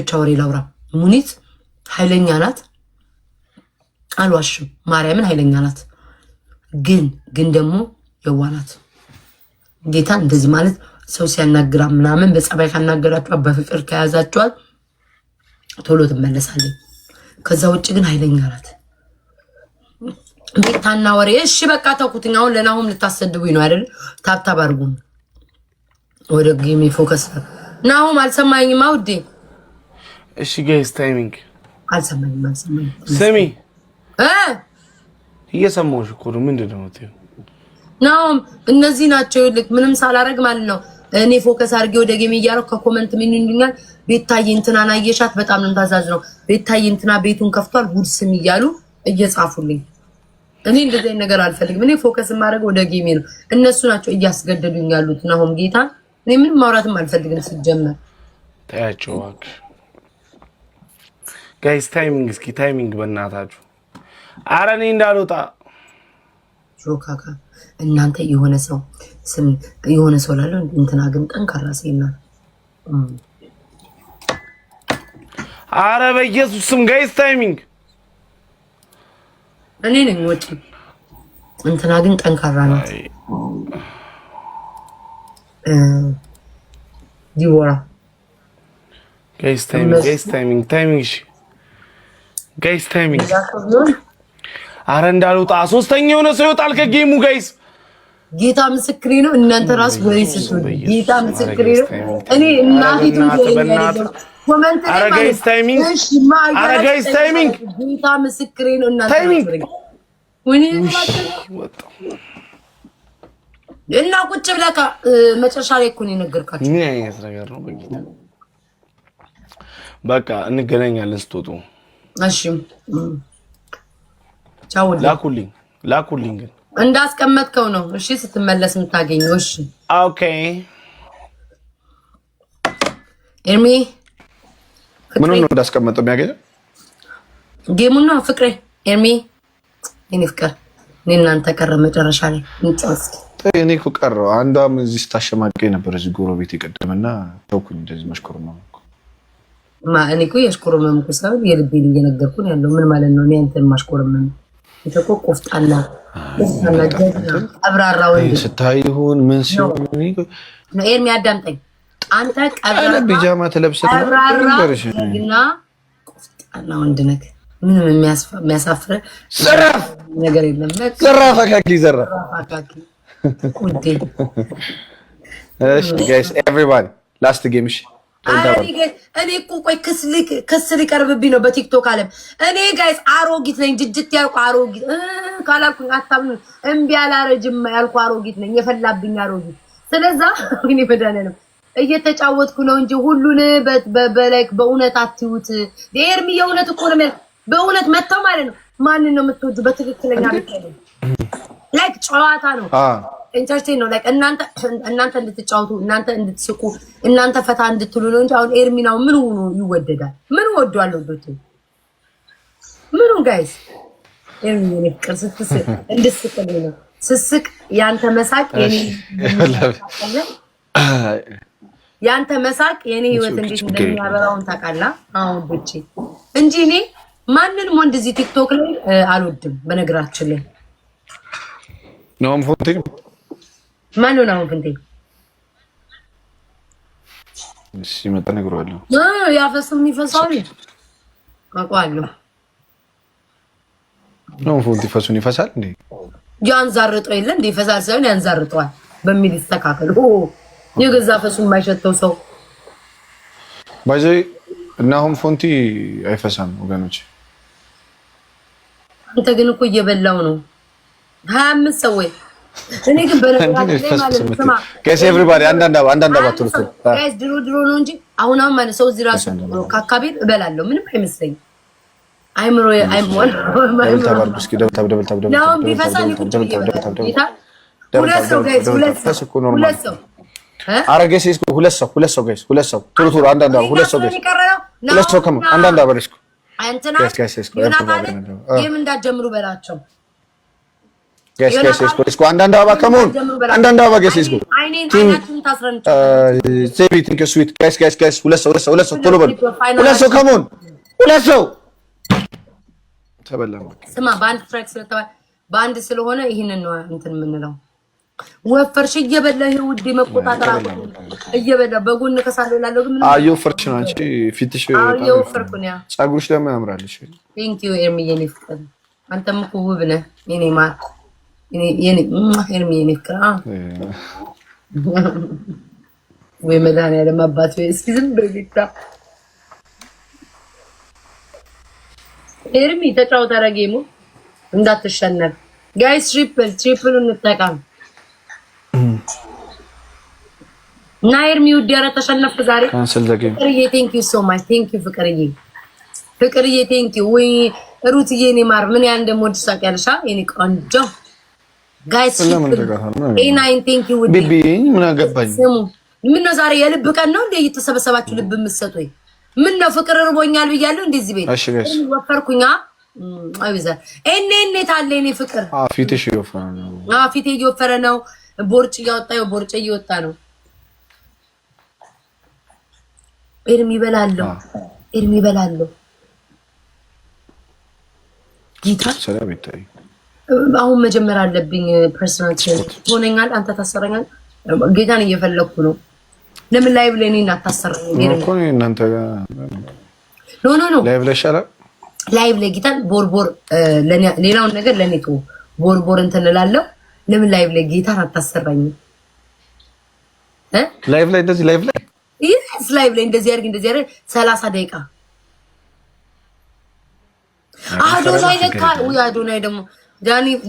ብቻ ወሬ ላውራ። ሙኒት ኃይለኛ ናት፣ አልዋሽም። ማርያምን ኃይለኛ ናት፣ ግን ደግሞ የዋህ ናት። ጌታ እንደዚህ ማለት ሰው ሲያናግራ ምናምን በጸባይ ካናገራችኋት፣ በፍቅር ከያዛችኋት ቶሎ ትመለሳለች። ከዛ ውጭ ግን ኃይለኛ ናት። ቤታና ወሬ እሺ፣ በቃ ተውኩትኝ። አሁን ለናሁም ልታሰድቡኝ ነው አይደል? Tap tap አድርጉ። ወደ game focus። ናሁም አልሰማኝም ውዴ። እሺ guys፣ timing። አልሰማኝም፣ አልሰማኝም። ስሚ፣ እየሰማሁሽ እኮ ነው። ምንድን ነው የምትይው? ናሁም፣ እነዚህ ናቸው። ይልክ ምንም ሳላረግ ማለት ነው። እኔ focus አድርጌ ወደ game እያደረኩ ከ comment ምን ይሉኛል? ቤታዬ እንትናን አየሻት? በጣም ነው የምታሳዝነው። ቤታዬ እንትና ቤቱን ከፍቷል፣ ጉድ ስም እያሉ እየጻፉልኝ። እኔ እንደዚህ አይነት ነገር አልፈልግም። እኔ focus የማደርገው ወደ game ኤ ነው። እነሱ ናቸው እያስገደዱኝ ያሉት። ናሁም ጌታ እኔ ምንም ማውራትም አልፈልግም ሲጀመር። ታያቸው እባክሽ። Guys፣ timing፣ እስኪ timing በእናታችሁ። አረ እኔ እንዳልወጣ። ሾካካ እናንተ፣ የሆነ ሰው ስም የሆነ ሰው ላለው እንትና ግን ጠንካራ ሴት ናት። አረ በኢየሱስ ስም guys፣ timing። እኔ ነኝ ወጪ። እንትና ግን ጠንካራ ናት። ዲቦራ። Guys፣ timing፣ guys፣ timing፣ timing። እሺ guys፣ timing። አረ እንዳልወጣ፣ ሶስተኛ የሆነ ሰው ይወጣል ከ game ኡ guys። ጌታ ምስክሬ ነው። እናንተ ራሱ ወሬ ስትሉ ጌታ ምስክሬ ነው። እኔ እናቲቱ comment አረ guys፣ timing! አረ guys፣ timing! ጌታ ምስክሬ ነው። እናንተ Timing! ወይኔ እና ቁጭ ብለህ መጨረሻ ላይ እኮ ነው የነገርካቸው። ምን አይነት ነገር ነው? በጌታ በቃ እንገናኛለን ስትወጡ። እሺ ቻው። ላኩልኝ፣ ላኩልኝ ግን። እንዳስቀመጥከው ነው። እሺ ስትመለስ የምታገኘው። እሺ። Okay። ኤርሚ። ምኑ ነው እንዳስቀመጠው የሚያገኘው? Game ኡን ነው ፍቅሬ። ኤርሚ የኔ ፍቅር፣ እኔ እናንተ ቀረ መጨረሻ ላይ እንጫወት እስኪ። እኔ እኮ ቀረው። አንዷም እዚህ ስታሸማቀኝ ነበር፣ እዚህ ጎረቤት የቀደመና ተውኩኝ። እንደዚህ መሽኮርመም እኮ። እኔ እኮ የአሽኮረመምኩ ሳይሆን የልቤን እየነገርኩህ ነው ያለው። ምን ማለት ነው? እኔ አንተን ማሽኮረመም? አንተ እኮ ቆፍጣና ቆፍጣና ጀግና ቀብራራ ወንድ ስታይ ይሁን ምን ሲሆን ነው። ኤርሚ አዳምጠኝ። አንተ ቀብራራ ቢጃማ ትለብስና ቀብራራ ጀግና ቆፍጣና ወንድ ነህ። ምንም የሚያሳፍር ዘራፍ ነገር የለም። ዘራፍ አካኪ ዘራፍ። አካኪ ውዴ። እሺ guys፣ everybody last game፣ እሺ። እኔ እኮ ቆይ ክስ ሊቀርብብኝ ነው በቲክቶክ አለም። እኔ guys አሮጊት ነኝ፣ ጅጅት ያልኩ አሮጊት ካላልኩኝ አታምኑ። እምቢ አላረጅም ያልኩ አሮጊት ነኝ፣ የፈላብኝ አሮጊት። ስለዛ ግን መድኃኒዓለም እየተጫወትኩ ነው እንጂ ሁሉን በ like በእውነት አትዩት። ኤርሚ የእውነት እኮ ነው፣ በእውነት መጥተው ማለት ነው። ማንን ነው የምትወጁ? በትክክለኛ like ጨዋታ ነው፣ entertain ነው። Like እናንተ እንድትጫወቱ፣ እናንተ እንድትስቁ፣ እናንተ ፈታ እንድትሉ ነው እንጂ አሁን ኤርሚናው ምን ሆኖ ይወደዳል? ምን ወዷል? ወዶች ምኑ guys፣ ኤርሚ የኔ ፍቅር ስትስቅ እንድስቅልኝ ነው። ስስቅ ያንተ መሳቅ የኔ ያንተ መሳቅ የኔ ህይወት እንዴት እንደሚያበራውን ታውቃለህ። አሁን ወዶቼ እንጂ እኔ ማንንም ወንድ እዚህ ቲክቶክ ላይ አልወድም። በነገራችን ላይ ነው ፎንቴ። ማን ነው አሁን ፍንቴ? ሲመጣ እነግረዋለሁ። ያፈሱም ይፈሳል አውቀዋለሁ። ነው ፎንቲ ፈሱን ይፈሳል እንዴ? ያንዛርጠው የለ እንዴ? ይፈሳል ሳይሆን ያንዛርጠዋል በሚል ይስተካከል። የገዛ ፈሱ የማይሸተው ሰው። By the way እና አሁን ፎንቲ አይፈሳም ወገኖች። አንተ ግን እኮ እየበላው ነው። 25 ሰው ወይ እኔ ግን በነገራችን ላይ ማለት ነው ስማ Guys፣ everybody አንዳንድ አባ፣ አንዳንድ አባ ቶሎ ቶሎ። Guys፣ ድሮ ድሮ ነው እንጂ አሁን አሁን ማለት ሰው እዚህ ራሱ ካካቤል እበላለሁ፣ ምንም አይመስለኝም። አይምሮ አይሞን Double tap አድርጉ እስኪ፣ double tap፣ double tap፣ double አሁን ቢፈሳ እኔ ቁጭ ብዬ እበላለሁ። ጌታ ሁለት ሰው guys፣ ሁለት ሰው፣ ሁለት ሰው። አረ guys፣ ሁለት ሰው፣ ሁለት ሰው guys፣ ሁለት ሰው ቶሎ ቶሎ፣ አንዳንድ አባ፣ ሁለት ሰው guys፣ ሁለት ሰው come on፣ አንዳንድ አባ እስኪ። እንትና Guys, guys, guys, ዮናታንን game እንዳትጀምሩ በላቸው። Guys, guys, let's go, let's go። አንዳንድ አበባ come on፣ አንዳንድ አበባ guys, let's go። ዜቢ, thank you, sweet። Guys, guys, guys፣ ሁለት ሰው፣ ሁለት ሰው፣ ሁለት ሰው፣ ቶሎ በሉ። ሁለት ሰው come on፣ ሁለት ሰው ተበላን። ስማ፣ በአንድ track ስለተባለ በአንድ ስለሆነ ይህንን ነው እንትን የምንለው። ወፈርሽ እየበላ ይሄ ውዴ መቆጣጠር እየበላ በጎን ከሳለው ላለው ግን አዎ እየወፈርሽ ነው አንቺ። ፊትሽ እየወፈርኩ ነው። ፀጉርሽ ደግሞ ያምራል። እሺ። Thank you ኤርሚዬ፣ የኔ ፍቅር፣ አንተም እኮ ውብ ነህ የኔ ማር፣ የኔ ኤርሚዬ፣ የኔ ፍቅር። ወይ መድኃኒዓለም አባት ወይ እስኪ ዝም በል ጌታ። ኤርሚ ተጫወት፣ ኧረ game ኡ እንዳትሸነፍ። Guys, triple, triple ኡ እንጠቀም እና ኤርሚ ውድ፣ ኧረ ተሸነፍክ ዛሬ። ፍቅርዬ, thank you so much, thank you ፍቅርዬ፣ ፍቅርዬ, thank you። ወይ ሩትዬ፣ የኔ ማር፣ ምን ያህል እንደምወድሽ ታውቂያለሽ። የኔ ቆንጆ። Guys, ኤናይን, thank you ውድ። ቢቢ ምን አገባኝ። ስሙ፣ ምን ነው ዛሬ የልብ ቀን ነው እንዴ? እየተሰበሰባችሁ ልብ የምትሰጡኝ ምን ነው? ፍቅር እርቦኛል ብያለሁ። እንደዚህ ቤት እሺ guys። ወፈርኩኛ። አይበዛ እኔ እኔ ታለ እኔ ፍቅር። ፊትሽ እየወፈረ ነው። አዎ ፊቴ እየወፈረ ነው። ቦርጭ እያወጣ ቦርጭ እየወጣ ነው። ኤርሚ እበላለሁ፣ ኤርሚ እበላለሁ። ጌታ ሰላም ይታይ። አሁን መጀመር አለብኝ። Personal ሆነኛል። አንተ ታሰረኛል። ጌታን እየፈለግኩ ነው። ለምን live ላይ እኔን አታሰረኝ? እኮ እናንተ No, no, no። Live ላይ ይሻላል። Live ላይ ጌታን ቦርቦር፣ ሌላውን ነገር ለኔ ተው። ቦርቦር እንትን እላለሁ። ለምን live ላይ ጌታን አታሰራኝም? እ Live ላይ እንደዚህ live ላይ Yes, live ላይ እንደዚህ አድርግ፣ እንደዚህ አድርግ፣ 30 ደቂቃ። አዶናይ ለካ ውይ አዶናይ ደግሞ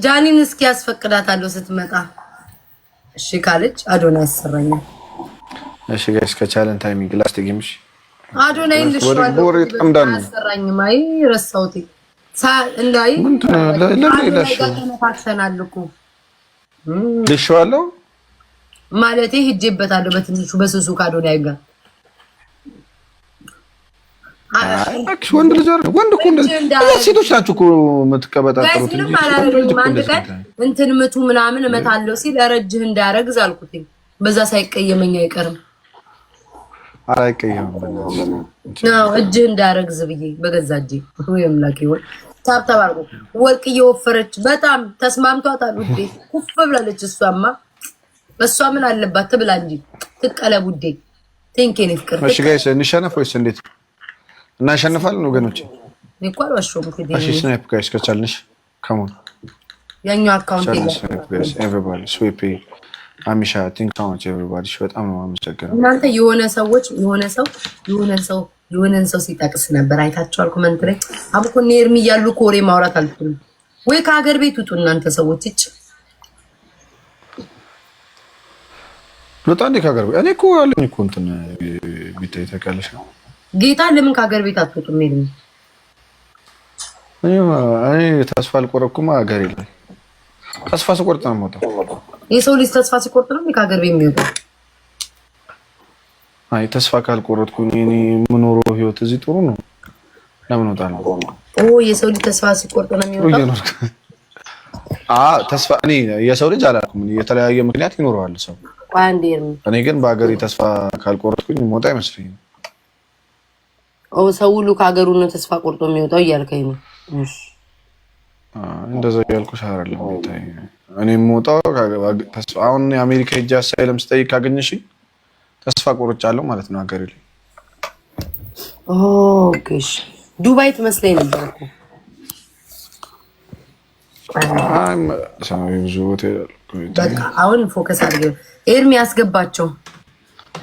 ጃኒን እስኪ ያስፈቅዳታለሁ ስትመጣ። እሺ ካለች አዶናይ ያሰራኛል። እሺ guys፣ ከቻለን timing last game። እሺ። አዶናይ ልሽዋለሁ አያሰራኝም። አይ ረሳሁት እንዳይ ተነካክተናል እኮ። ልሽዋለሁ። ማለቴ ሂጄበታለሁ በትንሹ በስሱ ከአዶናይ ጋር። እባክሽ፣ ወንድ ልጅ አይደል? ወንድ እኮ እንደዚህ ሴቶች ናቸው እኮ የምትቀበጣጠሩት እንጂ አንድ ቀን እንትን ምቱ ምናምን እመታለሁ ሲል ኧረ እጅህ እንዳያረግዝ አልኩትኝ። በዛ ሳይቀየመኝ አይቀርም። ኧረ አይቀየምም። እጅህ እንዳያረግዝ ብዬ በገዛ እጄ። ወይ አምላኬ ወይ። Tap tap አድርጎ ወርቅ እየወፈረች በጣም ተስማምቷታል። ውዴ ኩፍ ብላለች። እሷማ እሷ ምን አለባት ትብላ እንጂ ትቀለብ ውዴ። Thank you የኔ ፍቅር። እሺ guys፣ እንሸነፍ ወይስ እንዴት? እናሸንፋለን ወገኖች። እኔ እኮ አልዋሸሁም። እሺ snipe guys ከቻልንሽ come on። ያኛው account Snipe guys, everybody። ስዊፒ አሚሻ, thank so much, everybody። በጣም ነው የማመሰግነው። እናንተ የሆነ ሰዎች የሆነ ሰው የሆነ ሰው የሆነን ሰው ሲጠቅስ ነበር አይታችኋል። Comment ላይ አብኮ እነ ኤርሚ እያሉ ኮሬ ማውራት አልችልም ወይ ከሀገር ቤት ውጡ እናንተ ሰዎች። እጭ ልውጣ እንዴ ከሀገር ቤት? እኔ እኮ ያለኝ እኮ እንትን ቢታይ ታውቂያለሽ ነው። ጌታ ለምን ከሀገር ቤት አትወጡም? ኤርሚ። እኔ ተስፋ አልቆረጥኩም። ሀገሬ ላይ ተስፋ ስቆርጥ ነው የምወጣው። የሰው ልጅ ተስፋ ሲቆርጥ ነው ከሀገር ቤት የሚወጣው። አይ ተስፋ ካልቆረጥኩኝ እኔ የምኖረው ህይወት እዚህ ጥሩ ነው። ለምን እወጣለሁ? ኦ የሰው ልጅ ተስፋ ሲቆርጥ ነው የሚወጣው። ተስፋ እኔ የሰው ልጅ አላልኩም። የተለያየ ምክንያት ይኖረዋል ሰው። እኔ ግን በሀገሬ ተስፋ ካልቆረጥኩኝ የምወጣ አይመስለኝም። ኦ ሰው ሁሉ ከሀገሩ ነው ተስፋ ቆርጦ የሚወጣው እያልከኝ ነው? እንደዛ እያልኩሽ አይደለም። እኔ የምወጣው አሁን የአሜሪካ ሄጄ asylum ስጠይቅ ካገኘሽኝ ተስፋ ቆርጫለሁ ማለት ነው ሀገሬ ላይ። Okay ዱባይ ትመስለኝ ነበር እኮ። ብዙ ቦታ በቃ አሁን focus አድርገው ኤርሚ አስገባቸው።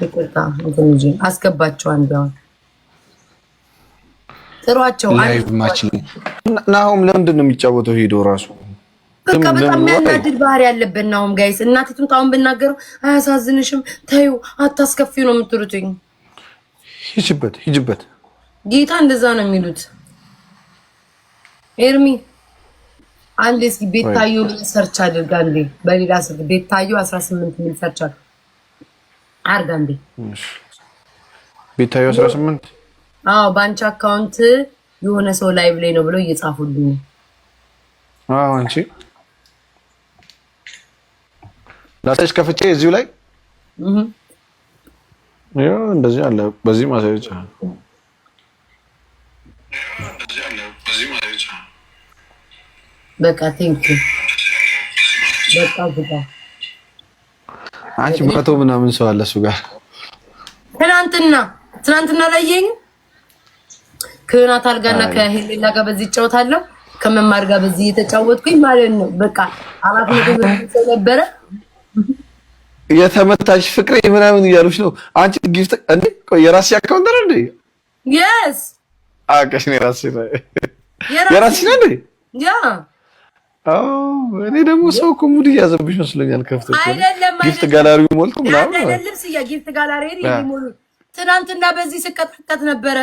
ይቅርታ እንትን እንጂ አስገባቸው። አንድ አሁን ጥሯቸው። Live match ናሆም ለምንድን ነው የሚጫወተው ሄዶ ራሱ? በቃ በጣም የሚያናድድ ባህሪ ያለበት ናሆም guys። እናቲቱን አሁን ብናገረው አያሳዝንሽም? ተይው አታስከፊው ነው የምትሉትኝ። ሂጅበት ሂጅበት። ጌታ እንደዛ ነው የሚሉት። ኤርሚ አንዴ እስኪ ቤታዮ search አድርግ አንዴ፣ በሌላ ስልክ ቤታዮ 18 የሚል search አድርግ አንዴ። ቤታዮ 18። አዎ፣ በአንቺ account የሆነ ሰው live ላይ ነው ብለው እየጻፉልኝ። አዎ አንቺ ላሳይሽ ከፍቼ እዚሁ ላይ እንደዚህ አለ። በዚህ ማሳየት ይቻላል። በቃ thank you በቃ ዝጋ። አንቺ 100 ምናምን ሰው አለ እሱ ጋር። ትናንትና ላየኝ ከዮናታን ጋርና ከሄሌላ ጋር በዚህ እጫወታለሁ ከመማር ጋር በዚህ እየተጫወትኩኝ ማለት ነው። በቃ 400 ሰው ነበረ። የተመታሽ ፍቅሬ ምናምን እያሉሽ ነው። አንቺ gift እንዴ? ቆይ የራስሽ account ነው እንዴ? Yes. አቀሽ ነው የራስሽ ነው የራስሽ ነው እንዴ? Yeah. እኔ ደግሞ ሰው እኮ mood እያዘብሽ መስሎኛል። ከፍቶ አይደለም gift gallery ው ሞልቶ ምናምን አይደለም። ስያ gift gallery የሚሞሉ ትናንትና በዚህ ስቀጠቀጥ ነበረ።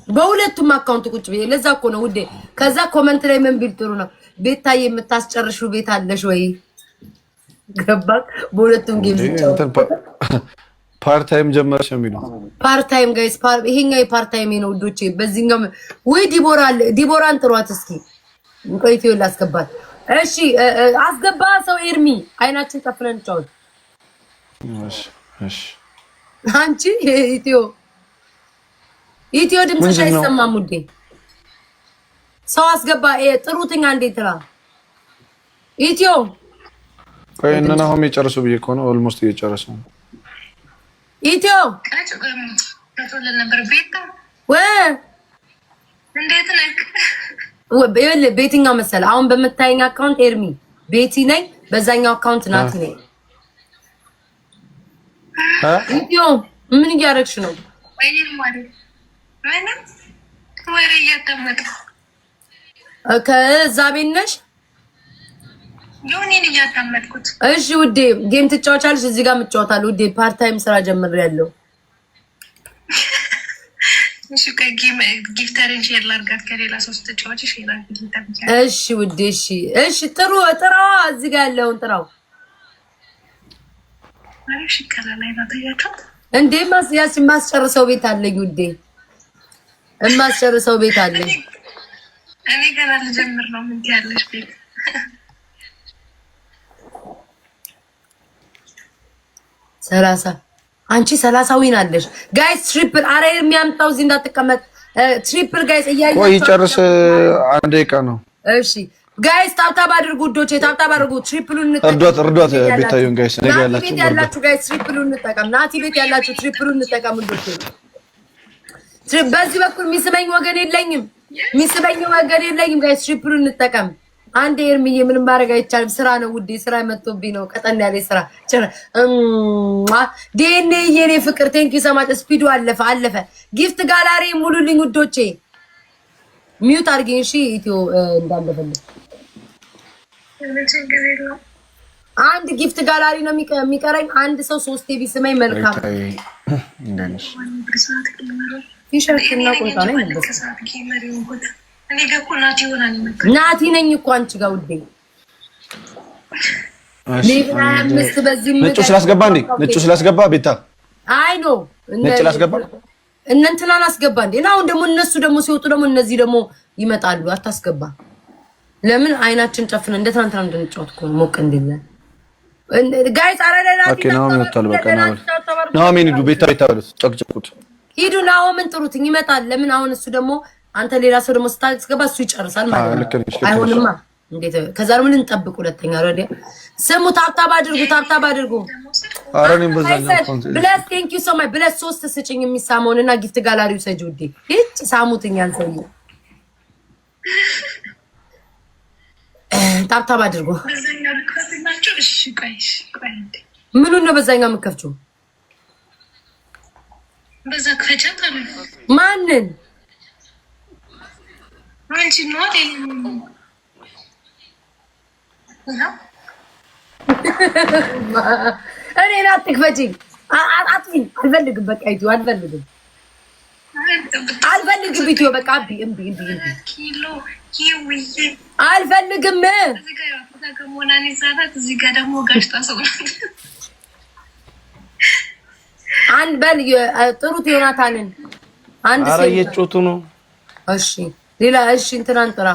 በሁለቱም account ቁጭ ብዬ ለዛ እኮ ነው ውዴ። ከዛ comment ላይ ምን ቢል ጥሩ ነው? ቤታዬ የምታስጨርሹ ቤት አለሽ ወይ? ገባክ? በሁለቱም game Part time ጀመረሽ የሚሉት Part time guys፣ ይሄኛው የ part time ነው ውዶቼ። በዚህኛው ወይ ዲቦራ አለ። ዲቦራን ጥሯት እስኪ። ቆይቴ ላስገባት። እሺ አስገባ ሰው ኤርሚ፣ አይናችን ጠፍነን እንጫወት። እሺ እሺ። አንቺ ኢትዮ ኢትዮ ድምፅሽ አይሰማም ውዴ። ሰው አስገባ ጥሩትኛ። እንዴት ትራ ኢትዮ ቆይ እነ ናሆም የጨረሱ ብዬ እኮ ነው። Almost እየጨረሱ ነው። ኢትዮ በየትኛው መሰለህ? አሁን በምታየኝ account ኤርሚ ቤቲ ነኝ፣ በዛኛው account ናቲ ነኝ። ኢትዮ ምን እያደረግሽ ነው? ከዛ ቤት ነሽ? ዮኒን እያዳመጥኩት። እሺ ውዴ፣ game ትጫወቻለሽ? እዚህ ጋር እጫወታለሁ ውዴ። Part time ስራ ጀምሬያለሁ። እሺ ከ game gifter ን share ላድርጋት ከሌላ ሰው ስትጫወቺ share አድርጊ። እሺ ውዴ፣ እሺ፣ እሺ። ጥሩ ጥራዋ፣ እዚህ ጋር ያለውን ጥራው። አሪፍ ሽከላ ላይ ናት። አያችኋት እንዴ? ማስያስ የማስጨርሰው ቤት አለኝ ውዴ፣ የማስጨርሰው ቤት አለኝ። እኔ ገና ልጀምር ነው። ምን ትያለሽ ቤት 30 አንቺ 30 win አለሽ guys። Triple አረ የሚያምጣው እዚህ እንዳትቀመጥ። Triple guys እያየሁ ቆይ ጨርስ። አንድ ደቂቃ ነው። እሺ guys tap tap አድርጉ ውዶቼ፣ tap tap አድርጉ። Triple ኡን እንጠቀም። እርዷት፣ እርዷት ቤታዩን guys። ነገ ያላችሁ ቤት ያላችሁ guys triple ኡን እንጠቀም። ናቲ ቤት ያላችሁ triple ኡን እንጠቀም ውዶቼ። በዚህ በኩል የሚስበኝ ወገን የለኝም፣ የሚስበኝ ወገን የለኝም። Guys triple ኡን እንጠቀም። አንድ ኤርሚዬ ምንም ማድረግ አይቻልም። ስራ ነው ውዴ፣ ስራ መጥቶብኝ ነው። ቀጠን ያለ ስራ ዲኤንኤ የኔ ፍቅር thank you so much። Speed ኡ አለፈ አለፈ። Gift gallery ሙሉልኝ ውዶቼ። Mute አድርጊኝ እሺ። ኢትዮ እንዳለፈልኝ አንድ gift gallery ነው የሚቀረኝ። አንድ ሰው ሶስቴ ቢስመኝ መልካም። ቲሸርት እና ቁምጣ ነው። ናቲ ነኝ እኮ አንቺ ጋር ውዴ። ነጩ ስላስገባ እንዴ? ነጩ ስላስገባ ቤታ አይ no ነጭ ላስገባ እነ እንትናን አስገባ እንዴ? አሁን ደግሞ እነሱ ደግሞ ሲወጡ ደግሞ እነዚህ ደግሞ ይመጣሉ። አታስገባ። ለምን አይናችን ጨፍነን እንደ ትናንትና እንድንጫወት እኮ ነው። ሞቅ እንዲለን guys። ኧረ Okay። ናሆም ይወጣል። በቃ ናሆም ሂዱ፣ ቤታ ቤታ በሉት፣ ጨቅጭቁት፣ ሂዱ። ናሆምን ጥሩትኝ ይመጣል። ለምን አሁን እሱ ደግሞ አንተ ሌላ ሰው ደግሞ ስታስገባ እሱ ይጨርሳል ማለት ነው። አይሆንማ። እንዴት ከዛ ደግሞ ልንጠብቅ ሁለተኛ ረዲ ስሙ። Tap tap አድርጉ፣ tap tap አድርጉ። ኧረ እኔም በዛኛው ብለስ thank you so much ብለስ ሶስት ስጭኝ የሚሳመውን እና gift gallery ው ሰጂ ውዴ። ይጭ ሳሙትኝ ያን ሰውዬ። Tap tap አድርጉ። ምኑን ነው በዛኛው የምከፍችው? ማንን? እኔን አትክፈችኝ፣ አጥፊኝ። አልፈልግም፣ በቃ ኢትዮ አልፈልግም፣ አልፈልግም። ኢትዮ በቃ እምቢ፣ እምቢ፣ እምቢ፣ አልፈልግም። አንድ በል ጥሩት ዮናታንን። አንድ ኧረ እየጮቱ ነው። እሺ ሌላ እሺ፣ እንትናን ጥራ።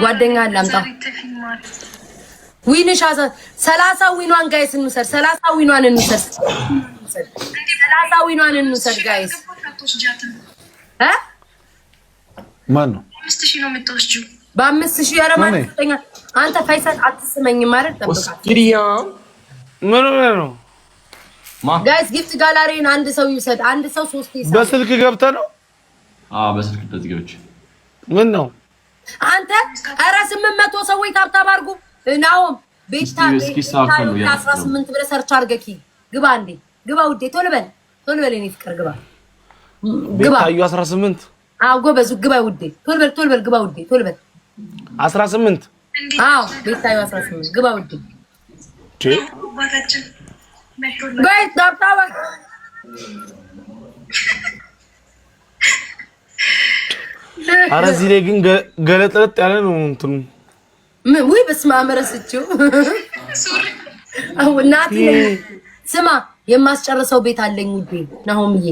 ጓደኛ ላምጣ። Win ሽ 30 win ኗን guys እንውሰድ። 30 win ኗን እንውሰድ። 30 win ኗን እንውሰድ guys። እ ማን ነው? 5,000 ነው የምትወስጂው። በ5,000። ኧረ ማን ይሰጠኛል? አንተ ፈይሰል አትስመኝም ማለት ጠብቃ። ምን ሆነህ ነው? Guys, gift gallery ን አንድ ሰው ይውሰድ። አንድ ሰው ሶስት ይሰጥ። በስልክ ገብተህ ነው? አዎ፣ በስልክ እንደዚህ ገብቼ። ምን ነው? አንተ ኧረ 800 ሰዎች tap tap አድርጉ። ናሆም ቤታ 18 ብለህ search አድርገህ ግባ። እንዴ ግባ ውዴ፣ ቶሎ በል ቶሎ በል የእኔ ፍቅር ግባ ግባ። ቤታዩ 18። አዎ ጎበዙ፣ ግባ ውዴ፣ ቶሎ በል ቶሎ በል ግባ ውዴ፣ ቶሎ በል። 18። አዎ ቤታዩ 18፣ ግባ ውዴ። Guys, tap tap። ኧረ እዚህ ላይ ግን ገለጥለጥ ያለ ነው እንትኑ። ውይ በስመ አብ ረስቼው። ናቲ ስማ፣ የማስጨርሰው ቤት አለኝ ውዴ ናሆምዬ።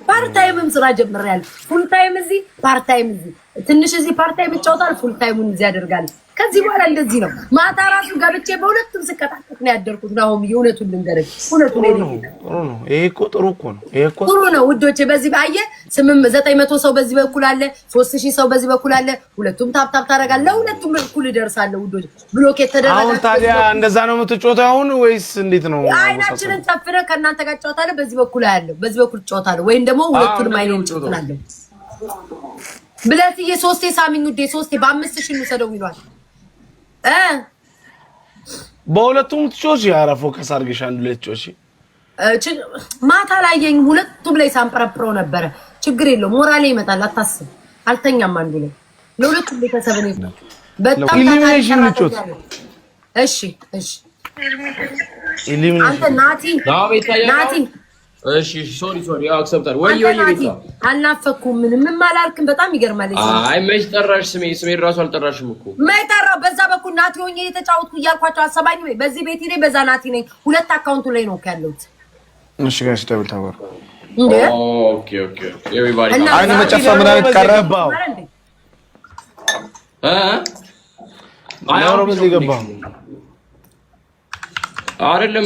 Part time ም ስራ ጀምሬያለሁ። Full time እዚህ፣ part time እዚህ፣ ትንሽ እዚህ part time እጫወታለሁ፣ full time ኡን እዚህ አደርጋለሁ። ከዚህ በኋላ እንደዚህ ነው። ማታ ራሱ ገብቼ በሁለቱም ስቀጣቀጥ ነው ያደርኩት። ናሆምዬ እውነቱን ልንገርህ፣ እውነቱን ነው። ጥሩ ነው። ይሄ እኮ ጥሩ እኮ ነው። ይሄ እኮ ጥሩ ነው ውዶቼ። በዚህ አየህ 900 ሰው በዚህ በኩል አለ፣ 3,000 ሰው በዚህ በኩል አለ። ሁለቱም tap tap ታደርጋለህ። ለሁለቱም እኩል እደርሳለሁ ውዶቼ። Block የተደረገ አሁን ታዲያ እንደዛ ነው የምትጫወተው አሁን ወይስ እንዴት ነው? አይናችንን ጨፍነን ከእናንተ ጋር እጫወታለሁ። በዚህ በኩል አያለሁ፣ በዚህ በኩል እጫወታለሁ፣ ወይም ደግሞ ሁለቱንም አይኔን እጨፍናለሁ። ብለትዬ ሶስቴ ሳሚኝ ውዴ፣ ሶስቴ በ5,000 እንውሰደው ይሏል እ በሁለቱም ትጮች። ኧረ focus አድርገሽ አንድ ሁለት ጮች። ማታ ላየኝ ሁለቱም ላይ ሳንጠረጥረው ነበረ። ችግር የለውም ሞራሌ ይመጣል፣ አታስብ። አልተኛም አንዱ ላይ ለሁለቱም ቤተሰብ ነው። በጣም Elimination ልጮት። እሺ እሺ። አንተ ናቲ ናቲ። እሺ፣ sorry sorry፣ accept አድርግ። ወይ ወይ ቤታ። አልናፈኩም፣ ምንም አላልክም። በጣም ይገርማል። አይ መች ጠራሽ? ስሜ ስሜ ራሱ አልጠራሽም እኮ። መች ጠራው? በዛ በኩል ናቲ ሆኜ እየተጫወትኩ እያልኳቸው አሰባኝ። በዚህ ቤቲ ነኝ፣ በዛ ናቲ ነኝ። ሁለት account ኡ ላይ ነው ያለሁት። እሺ guys, double tap። እንዴ Okay okay, everybody። አይን መጨፈር ምናምን ቀረ። እ አይ በዚህ ገባው። አይደለም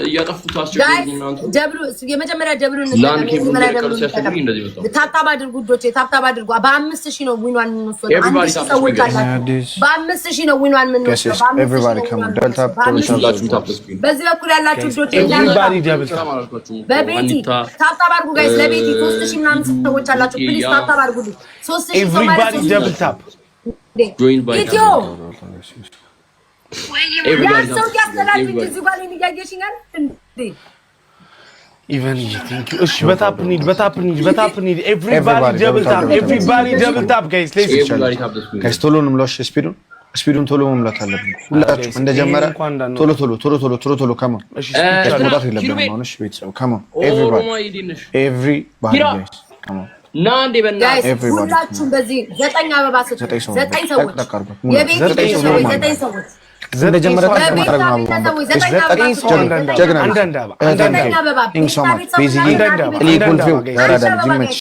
እያጠፉት አስቸገሩኝ። እናንተ double ኡ የመጀመሪያ double ኡን tap tap አድርጉ ውዶቼ፣ tap tap አድርጉ። በ5,000 ነው win ኗን የምንወስደው። 1,000 ሰዎች አላችሁ። በ5,000 ነው win ኗን የምንወስደው። በዚህ በኩል ያላችሁ ውዶቼ በቤቲ tap tap አድርጉ guys። ለቤቲ 3,000 ምናምን ሰዎች አላችሁ። Please tap tap አድርጉልኝ። 3,000 ሰው ማለት Double tap። ኢትዮ ያን ሰው እያስተላልፍ እዚህ ጋር እያየሽኝ አይደል እንዴ? ኢቨን thank you። እሺ በ tap እንሂድ፣ በ tap እንሂድ፣ በ tap እንሂድ። Everybody double tap፣ everybody double tap guys። Let's Guys, ቶሎ እንሙላው። እሺ speed ኡን speed ኡን ቶሎ መሙላት አለብን። ሁላችሁም እንደጀመረ ቶሎ ቶሎ ቶሎ ቶሎ ቶሎ ቶሎ come on፣ መውጣት የለብንም አሁን። እሺ ቤተሰብ come on, everybody, everybody guys, come on። ና እንዴ በእናትህ። ሁላችሁም በዚህ ዘጠኝ አበባ ስጡ። ዘጠኝ ሰዎች የቤት ሰዎች ዘጠኝ ሰዎች እንደጀመረ ማድረግ ነው። ጀግና። አንዳንድ አበባ። Thank so much ቤዝዬ፣ እኔ ኮልፌው ያራዳ ልጅ ይመችሽ።